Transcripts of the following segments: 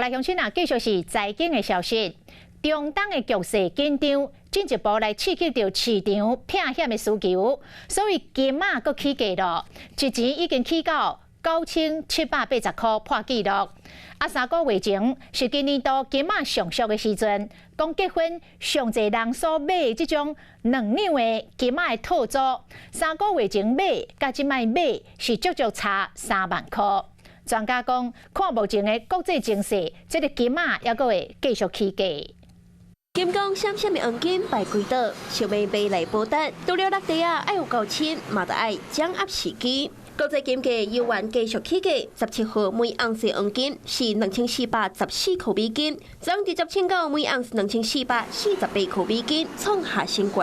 來鄉親啊，繼續是財經的消息。中東的局勢緊張，進一步來刺激著市場避險的需求，所以金仔閣起價囉，一錢已經起到9780塊，破紀錄。啊，3個月前是今年度金仔上俗的時陣，講結婚上濟人所買的這種2兩的金仔的套組，三個月前買，佮這擺買是足足差3萬箍。專家講，看目前的國際情勢，這个金仔猶閣會繼續起價。金光閃閃的黃金排規桌，想欲買來保值，除了落袋仔愛有夠深，嘛著愛掌握時機。國際金價猶原繼續起價，17號每盎司黃金是2414塊美金，昨昏直接衝到每盎司2448塊美金，創下新高。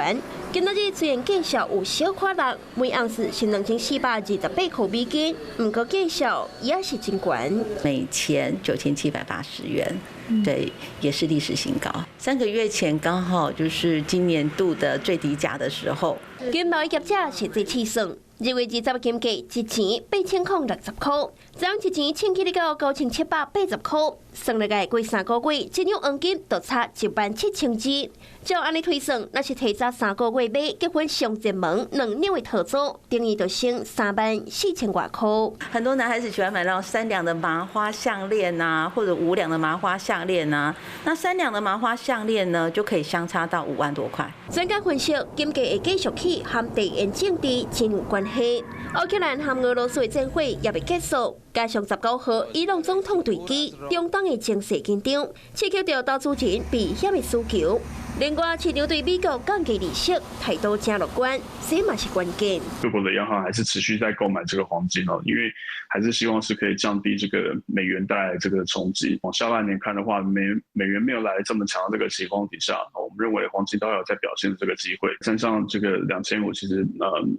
今仔日雖然繼續有小可落，每盎司是2428塊美金，毋過繼續也是真懸。每錢9780元，對，也是歷史新高。3個月前剛好就是今年度的最低價的時候。金貿易業者實際試算，2月20金價一錢8060塊，昨昏一錢衝起到9780塊，算落來過3個月，一兩黃金就差1.72萬。照按呢推算，若是提早三個月買結婚上熱門2兩的套組，等於就省3萬4千外塊。很多男孩子喜歡買那種3兩的麻花項鏈啊，或者5兩的麻花項鏈啊。那三兩的麻花項鏈呢，就可以相差到5萬多塊。專家分析，金價會繼續起，和地緣政治真有關係。烏克蘭和俄羅斯的戰火猶未結束，加上19號伊朗總統墜機，中東的情勢緊張，刺激著投資人避險的需求。另外，市場對美國降低利息態度誠樂觀，這嘛是關鍵。各國的央行還是持續在購買這個黃金哦，因為還是希望是可以降低這個美元帶來這個衝擊。往下半年看的話，美元沒有來這麼強的這個情況底下，我們認為黃金都有在表現的這個機會。站上這個2500，其實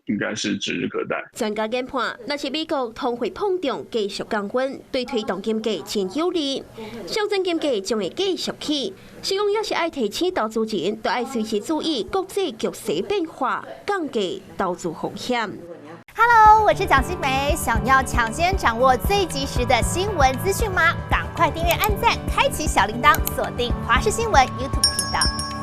應該是指日可待。專家研判，若是美國通貨膨脹繼續降溫，對推動金價真有利，象徵金價將會繼續起。是講，猶是愛提醒投資人，都愛隨時注意國際局勢變化，降低投資風險。 Hello，我是蔣新梅，想要搶先掌握最及時的新聞資訊嗎？趕快訂閱、按讚、開啟小鈴鐺，鎖定華視新聞 YouTube 頻道。